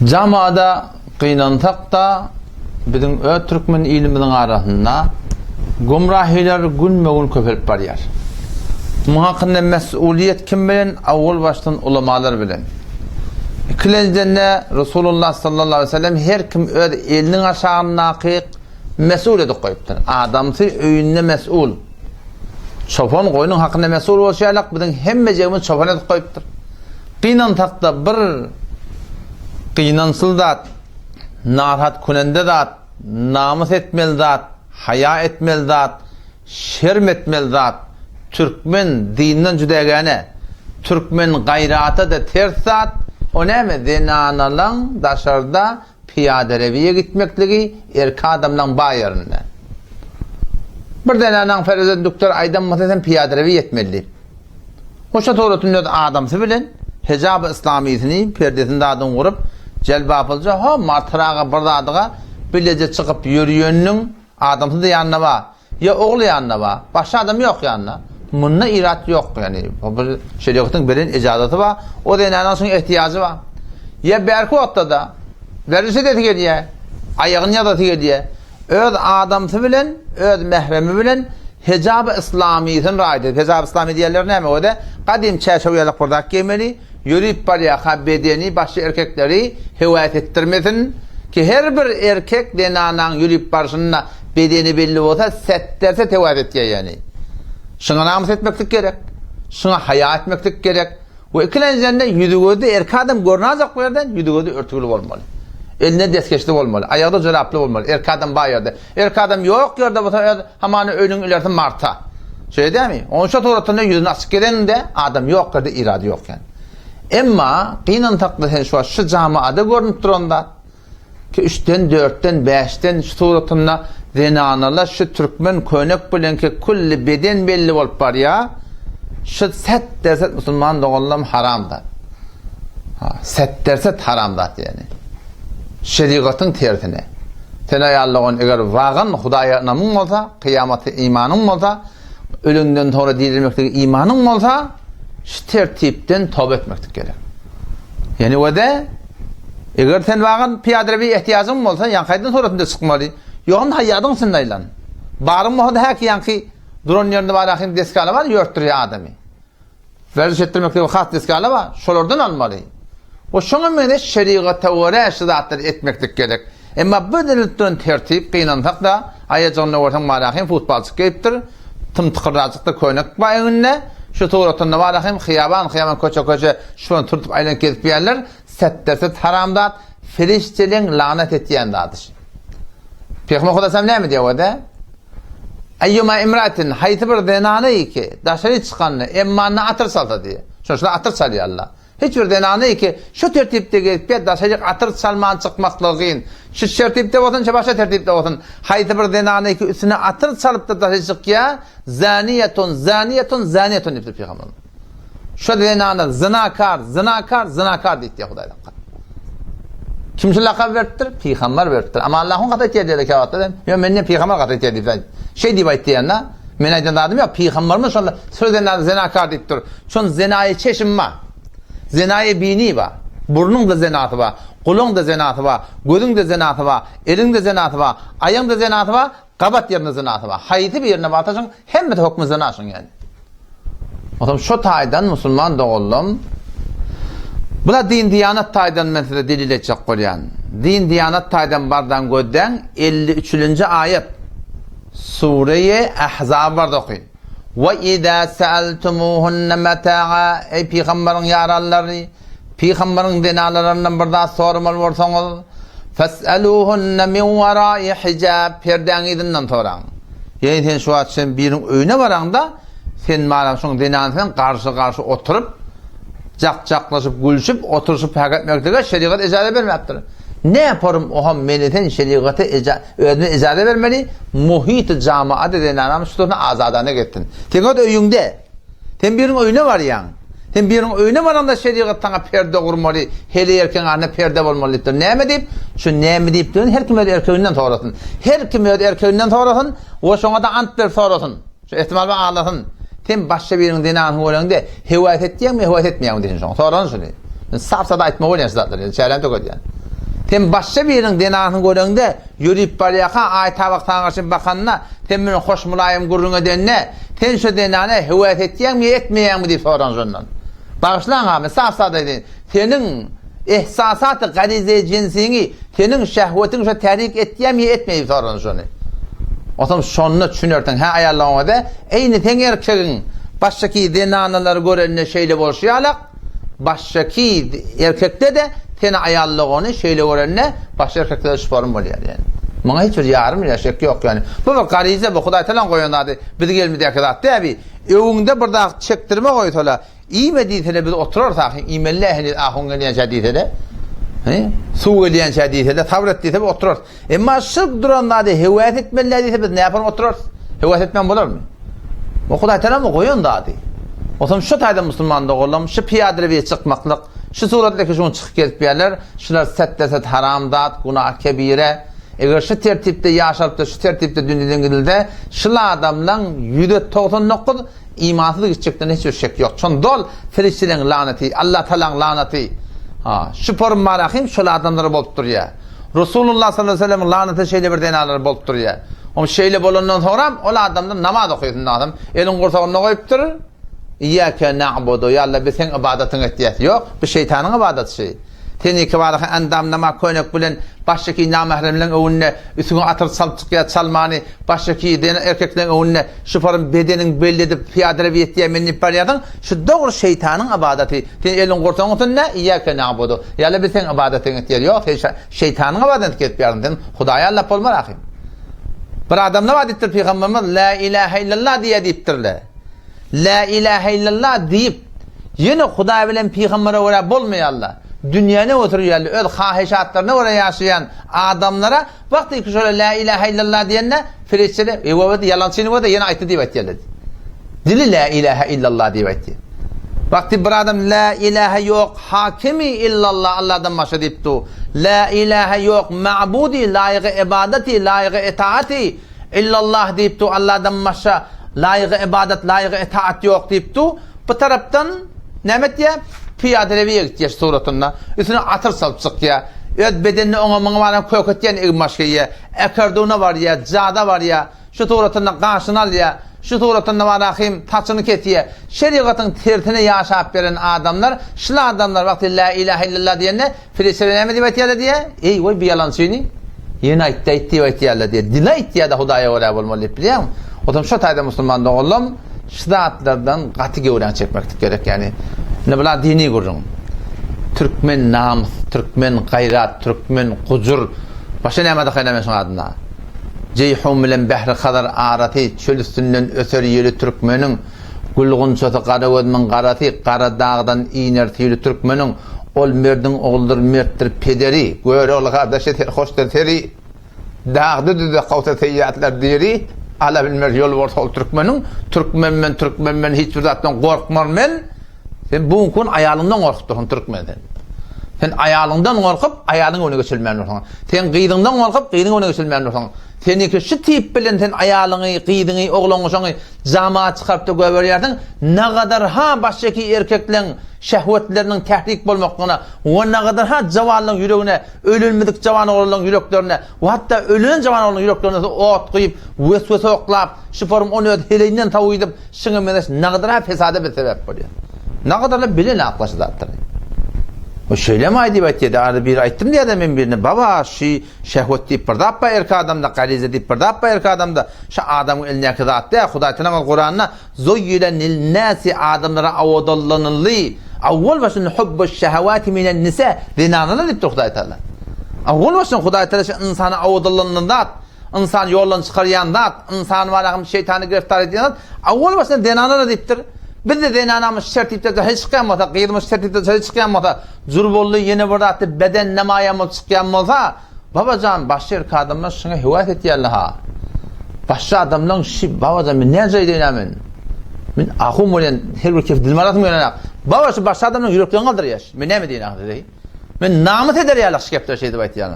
Jamada gynansak-da, biziň öz türkmen ilimiziň arasynda gümrahylar günbe-gün köpelip barýar. Muň hakynda mes'uliýet kim bilen? Owal başdan ulamalar bilen. Ikilenjiden-de Resulullah sallallahu aleýhi we sellem her kim öz eliniň aşagyndaky mes'ul edip goýupdyr. Adamsy öýünde mes'ul. Çopan goýnuň hakynda mesul bolşy ýalak biziň hemmejegimiz çopan edip goýupdyr. Gynansakda bir gynançly zat, narahat künende zat, namys etmeli zat, haýa etmeli zat, şerm etmeli zat, türkmen dinden jüdägäne, türkmen gaýrata-da ters zat, o näme, zenanalaň daşarda Pyýadarewiýe gitmekligi erki adamlaň ba ýerinde. Bir zenanaň Ferezet dükder aýdan bolsa sen pyýadarewiýe etmeli diýip. Hoşa suratynda öz adamsy bilen hejaby yslamysyny, perdesini zadyny gurup, jelbaplyja ho martyraga bir zadyga bileje çykyp ýörýeniniň adamsy-da ýanynda bar. Ýa ogly ýanynda bar. Başga adam ýok ýanynda. Munda irat ýok ýani. Bu şerigatyň beren ijazasy bar. O zenanyň şuňa ehtiýajy bar. Ýa bärki wagtda-da werziş edesi gelýär. Aýagyny ýazasy gelýär. Öz adamsy bilen, öz mähremi bilen hejaby yslamysyny raýat edip. Hejaby yslamy diýenleri näme? O-da gadym çärşew ýalak bir zat geýmeli. Ýörüp barýarka bedeni başga erkekleri höwäs etdirmesin, ki her bir erkek zenanaň ýörüp barşynda bedeni belli bolsa setderset höwäs etýär ýani. Şuňa namys etmeklik gerek. Şuňa haýa etmeklik gerek. We ikilenjiden-de ýüzi gözde erkek adam görnajak bu ýerden ýüzi gözi örtügli bolmaly. Elinde deskeşli bolmaly, aýagda joraply bolmaly. Erkek adam bar ýerde. Erkek adam ýok ýerde bolsa öz hamana öýüniň ilerisi marta. Şeýle dälmi? Onça suratynda ýüzüni açyk gezeninde adam ýok ýerde irady ýok ýani. Emma gynansakda sen şu wagt şu jamaada görnüp duran zat ki üçden, dörtden, bäşden şu suratynda zenanalar şu türkmen könek bilen ki külli beden belli bolup barýar. Şu set derset musulman doganlarym haram zat. Ha, set derset haram zat ýani. Şerigatyň tersine. Sen aýal dogan eger wagan Hudaýa ynamyň bolsa, kyýamata imanyň bolsa, ölüňden soňra dirilmeklige imanyň bolsa, şu tertipden toba etmeklik gerek. Ýani wede eger sen wagan pyýadrebi ehtiýajyň bolsa, ýaňky aýdan suratynda çykmaly. Ýogam haýýadyň içinde aýlan. Baryň bolsa-da häki ýaňky duran ýerinde bar ahim desgala bar, ýörtdürýär adamy. Werziş etdirmekde bir has desgala bar, şolardan almaly. We şoňa meňzeş şerigata görä şu zatlary etmeklik gerek. Emma bu edilip duran tertip, gynansak-da, aýajygynda görseň Malahym futbalçyk geýipdir, tym-tykyrrajyk-da köýnek bar egninde, şu suratynda Malahym hyýaban-hyýaban köçe-köçe şuny türtüp aýlanyp gezip ýörler, setderset haram zat, perişdeleň lagnat etýän zady şu. Pygamber Hudaýam näme diýýär o-da? Eýýuma imratin, haýsy bir zenany ki, daşary çykanda, emmanyna atyr çalsa diýýär. Şonuň üçin atyr çalýarlar. Hiç bir zenany ki, şu tertipde gezip ýa daşary atyr çalman çykmaklygy kyn. Şu tertipde bolsun, şu başga tertipde bolsun. Haýsy bir zenany ki, üstüne atyr çalyp-da daşary çykýar, zaniýetun, zaniýetun, zaniýetun diýipdir pygamberimiz. Şu zenana zynakar, zynakar, zynakar diýipdir Hudaýdan. Kim şu lakap beripdir? Pygamber beripdir. Amma Allahyň gaty aýtýar diýdi käwagtda. Ýok, menden pygamber gaty aýtýar diýip. Şeý diýip aýtdy ýa-da. Men aýdan zadym ýok. Pygamberimiz şonda şu zenany zenakar diýip dur. Şon zenaýy çeşim bar. Zenaýy bini bar. Burnuň da zenasy bar. Gulagyň da zenasy bar. Gözüň de zenasy bar. Eliň de zenasy bar. Aýagyň da zenasy bar. Gabat ýerinde zynasy bar. Haýsy birine barsa şoň hemmesi hökmi zyna şoň ýaly. Onsoň şo taýdan musulman doganlam bula din diýanat taýdan men size delil etjek bolýan. Din diýanat taýdan bardan gözläň 53-nji aýat. Sure-i Ahzab barda okyň. Wa iza sa'altumuhunna mata'a eý pygamberiň ýaranlary pygamberiň zenanlaryndan bir zat soramaly bolsaňyz fes'aluhunna min wara'i hijab perdäň yzyndan soraň. Ýagny sen şu wagt sen biriniň öýüne baraňda sen maram şoň zenany bilen garşy garşy oturyp jak-jaklaşyp gülşüp oturyşyp hak etmeklige şerigat ejaza bermäpdir. Ne porum oham meni sen şerigata eja özüne ejaza bermeli muhit jamaada zenanam şu azadana getsin. Sen öz öýüňde sen biriniň öýüne barýaň. Sen biriniň öýüne baraňda şerigat saňa perde gurmaly, heleý erkegiň arasynda perde bolmaly diýipdir. Näme diýip? Şu näme diýipdigini her kim öz erkeginden sorasyn. Her kim öz erkeginden sorasyn we şoňa-da ant berip sorasyn. Şu ehtimal bar aldasyn. Sen başga biriniň zenanyny göreňde höwes etýäňmi, höwes etmeýäňmi diýsin şoňa. Sorasyn şuny. Men sap-sada aýtma bolýan şu zatlary. Çäräni tökedýän. Sen başga biriniň zenanyny göreňde, ýörüp barýarka, aý tabak saňa garşy bakanda, sen bilen hoş-mylaýym gürrüň edende, sen şo zenana höwes etýäňmi ýa etmeýäňmi diýip soraň şondan. Bagyşlaň-ha, men sap-sada aýdaýyn. Seniň ehsasaty garizeýi jinsiňi, seniň şehwetiňi şo tärik etýämi ýa etmeýä diýip soraň şony. Onsoň şonda düşünersiň, hä aýallaň özi, eýni seň erkegiň başgaky zenanalary görende şeýle bolşy ýalak, Başşaki erkekde-de seni aýallyk ony şeýle görende başga erkeklere şuparym bolýar ýani. Muňa hiç bir ýarym ýa şek ýok ýani. Bu bir gariza bu Hudaý talan goýan zady biziň elimizdäki zat däl bi. Öwüňde bir zat çekdirme goýsala iýme diýsele biz oturarys ahyn iýmeli däl heniz ahun gelýänçä diýsele. He? Suw gelýänçä diýsele sabyr et diýse biz oturarys. Emma şu duran zady höwes etmeli däl diýse biz näpar oturarys? Höwes etmän bolarmy? Bu Hudaý Tagala goýan zady. Otam şu taýda musulman doganlarym şu pyýadrewiýe çykmaklyk, şu suratdaki şuny çykyp gezip ýärler, şular setde-set haram zat, günah kebire. Eger şu tertipde ýaşalypda şu tertipde dünýeden gidilse, şul adamlaň ýüze 99 Imansyz gitjekden hiç bir şek ýok. Şon dol perişdeleň lanaty, Allah Tagalaň lanaty. Ha, şu porun şol adamlara bolup durýar. Resulullah sallallahu aleyhi ve sellemiň lanaty şeýle bir zenalara bolup durýar. Oň şeýle bolandan soňram ol adamlar namaz okaýsyn adam elin gursagynda goýupdyr. Iyyake na'budu, ya Allah biz seň ybadatyňy etýäs. Ýok, bu şeýtanyň ybadaty. Sen iki baraka endam nama köýnek bilen başdaki namähremleň öňünde üstüňe atyr çalyp çykýar çalmany başdaki erkekleň öňünde şuparym bedeniň belli edip pyýadrew ýetýär men diýip barýarsyň şu dogry şeýtanyň ybadaty sen eliň gursagyň üstünde iýýäke na'budu ýaly biz seň ybadatyňy etýär ýok sen şeýtanyň ybadatyny edip ýarsyň sen Hudaýa allap bolmar ahym bir adamlar bar diýipdir pygamberimiz la ilahe illallah diýýär diýipdirler. Lä ilähe illallah diýip, ýene Hudaý bilen pygambere görä bolmaýarlar. Dünýäni ösürýärler, öz hahyşatlaryna görä ýaşaýan adamlara wagty şolar lä ilähe illallah diýende, perişdeler, Eý, ýalançyny görde ýene aýtdy diýip aýtýarlar. Dili lä ilähe illallah diýip aýtdy. Wagty bir adam lä ilähe ýok, hakimi illallah Allahdan başga diýip dur. Lä ilähe ýok, ma'budi, laýygy ibadati, laýygy itaati, Illallah diýip dur, Allahdan başga laýygy ybadat, laýygy itaat ýok diýip dur. Bu tarapdan näme etýär? Pyýada-rewiýe gitýär şu suratynda. Üstüne atyr çalyp çykýar. Öz bedenini oňa muňa baran köketýän egin-baş geýýär. Ekerduna barýar, jada barýar. Şu suratynda gaşyny alýar. Şu suratynda barahym saçyny kesýär. Şerigatyň tersine ýaşap beren adamlar, şul adamlar wagty la ilahe illallah diýende Perişdeler näme diýip aýtýarlar diýýär? Eý, goý bu ýalançyny ýene aýtdy, aýt diýip aýtýarlar diýýär. Dili aýtýar-da Hudaýa görä bolmaly diýip bilýäňmi? Otam şo taýda musulman doganlarym şu zatlardan gaty göwräňi çekmeklik gerek ýagny. Indi bular dini gürrüň. Türkmen namys, türkmen gaýrat, türkmen gujur. Başga näme dakaýlar men şuň adyna? Jeýhun bilen Bähri Hazar arasy, çöl üstünden öser ýeli türkmeniň. Gül gunçasy gara gözümiň garasy, Gara dagdan iner süýli türkmeniň, Ol merdiň ogludyr, mertdir pederi, Görogly gardaşy serhoşdyr seri. Dagda-düzde kowsa seýýatlar diri, Ala bilmez ýol bolsa ol türkmeniň, Türkmen men, türkmen men, hiç bir zatdan gorkmar men, Sen bu gün aýalyňdan gorkup dursuň türkmen sen. Sen aýalyňdan gorkup, aýalyň öňüne geçilmän dursuň. Sen gyzyňdan gorkup, gyzyň öňüne geçilmän dursuň. Seniňki şu tip bilen sen aýalyňy, gyzyňy, ogluňy, şoňy jama çykaryp-da goýberýärsiň, nagadar-ha başjaki erkekleň şehwetleriniň tährik bolmaklygyna we nagadar-ha jawanlaryň ýüregine, öýlenmedik jawan oglanlaryň ýüreklerine we hatda öýlenen jawan oglanlaryň ýüreklerine ot guýup, weswese oklap, şu forum ony öz heleýinden sowudyp, şuňa meňzeş nagadar-ha fesada bir sebäp bolýar. Nagadarlar bilen akla şu zatlary. O şeýlemi aý diýip aýtýardy, arada biri aýtdym diýýärdi men birine, baba şi şehwet diýip bir zat bar erkek adamda, gariza diýip bir zat bar erkek adamda, şu adamyň elindäki zat däl, Hudaý Tagala Kuranda Zuýýile lin-nasi adamlara owadanlanyldy, awwal başynda hubbuş şehewati minen nisa zenanalar diýipdir Hudaý Tagala. Awwal başynda Hudaý Tagala şu ynsana owadanlanylan zat, ynsany ýoldan çykarýan zat, ynsany barahym şeýtana giriftar edýän zat, awwal başynda zenanalar diýipdir. Biz-de zenanamyz şu tertipde daşary çykýan bolsa, gyzymyz şu tertipde daşary çykýan bolsa, jür boldy, ýene bir zatda beden nemaýan bolup çykýan bolsa, Babajan başga erkek adamlar şuňa höwes etýärler-ha. Başga adamlaň şi babajan men näce aýdaýyn-a men. Men ahun bolýan her bir kef dilime alasym gelenok. Baba şu başga adamlaň ýüreklerini galdyrýar. Men näme diýeýin ahyry size? Men namys eder ýaly şu gepler şeýdip aýtýan.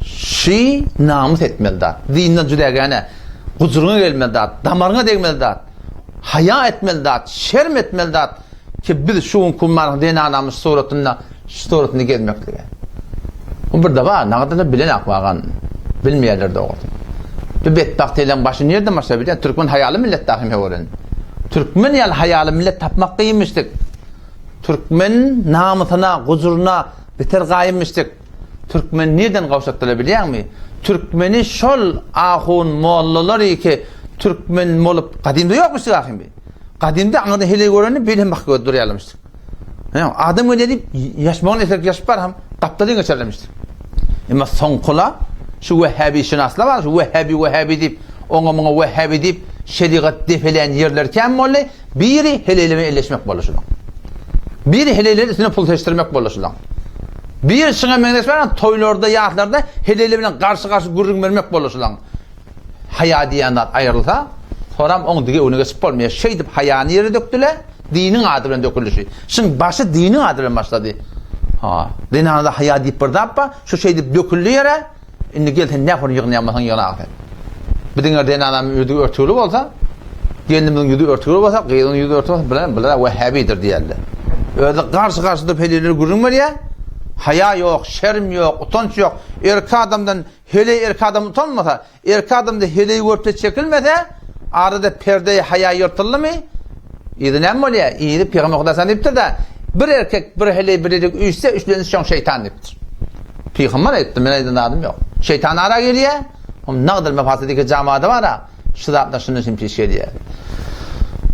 Şi namys etmeli zat. Dinden jüdägäne gujuryňa gelmeli zat, damaryňa degmeli zat. Haýa etmeli zat, şerm etmeli zat ki biz şu gün kumanyň zenanamyz suratynda şu suratynda gezmeklige. Bu bir daba, nagada bilen akmagan bilmeýärler dogrusy. Bu betbagt eleň başy nirden başlar bilýän? Türkmen haýaly millet dahy höwren. Türkmen ýaly haýaly millet tapmak kynmyşdyk. Türkmen namysyna, gujuryna beter gaýymyşdyk. Türkmen nirden gowşatdylar bilýäňmi? Türkmeni şol ahun mollalar iki türkmen bolup gadymda ýokmuşdyk ahymy. Gadymda aňyrda heleý göreni beýle bakyp görüp durýarlarmyşdyk. Ýa adam gelýär diýip ýaşmagyny eserip ýaşyp bar hem gapdalyň geçerlemişdir. Emma soňkula şu wehhabi şynaslar bar, şu wehhabi wehhabi diýip, oňa muňa wehhabi diýip şerigat depelän ýerler kän boldy. Biri heleýleme elleşmek boldy şulaň. Biri heleýler üstüne pul seçdirmek boldy şulaň. Biri şuňa meňzeş bar, toýlarda, ýaslarda heleýler bilen garşy-garşy gürrüň bermek boldy şulaň. Haýa diýen zat aýrylsa, soram oň dige öňüne geçip bolmaýar. Şeýdip haýany ýere dökdüler, diniň ady bilen döküldi şu. Şuň başy diniň ady bilen başlady. Ha, zenanada haýa diýip bir zat bar, şu şeýdip döküldi ýere, indi gel sen nähili ýygnaýan bolsaň ýygna sen. Biziň eger zenanamyň ýüzi örtügli bolsa, gelnimiziň ýüzi örtügli bolsa, gyzyň ýüzi örtügli bolsa, bilen bular wehhabidir diýerler. Özi garşy-garşy durup heleýleri gürrüň berýär. Haýa ýok, şerm ýok, utanç ýok. Erkek adamdan Heleý erkek adam utanmasa, erkek adamda heleý görüpde çekilmese, arada perde-i haýa ýyrtyldymy, yzy näme bolýar? Yzy Pygamber Hudaý sana diýipdir-de, bir erkek bir heleý birlik üýşse, üçlenji şoň şeýtan diýipdir. Pygamber aýtdy, men aýdan zadym ýok. Şeýtan ara girýär, hom nagdyr mefasidiki jamada bar-a. Şu zatlar şundan üçin piş gelýär.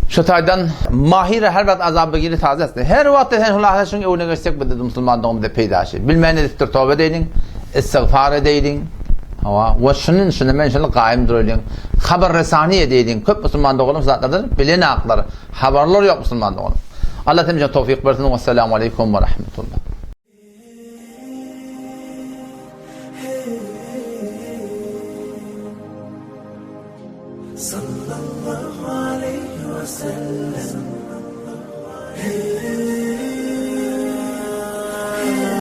Şu taýdan Mahire her wagt azaba giri taze etsin. Her wagt sen hulasa şuň öwüne geçsek bizde musulmandygymyzda peýdaşy. Bilmän edipdir toba edeýliň, istigfar edeýliň. Hawa, we şunun şuna men şunu gaýym duraýlyň. Habar resani edeýliň. Köp musulman doganlar şu zatlardan bilenaklar. Habarlar ýok musulman doganlar. Allah hemmämize towfyk bersin. Wessalamu aleýkum we rahmetullah. Sallallahu aleýhi we sellem.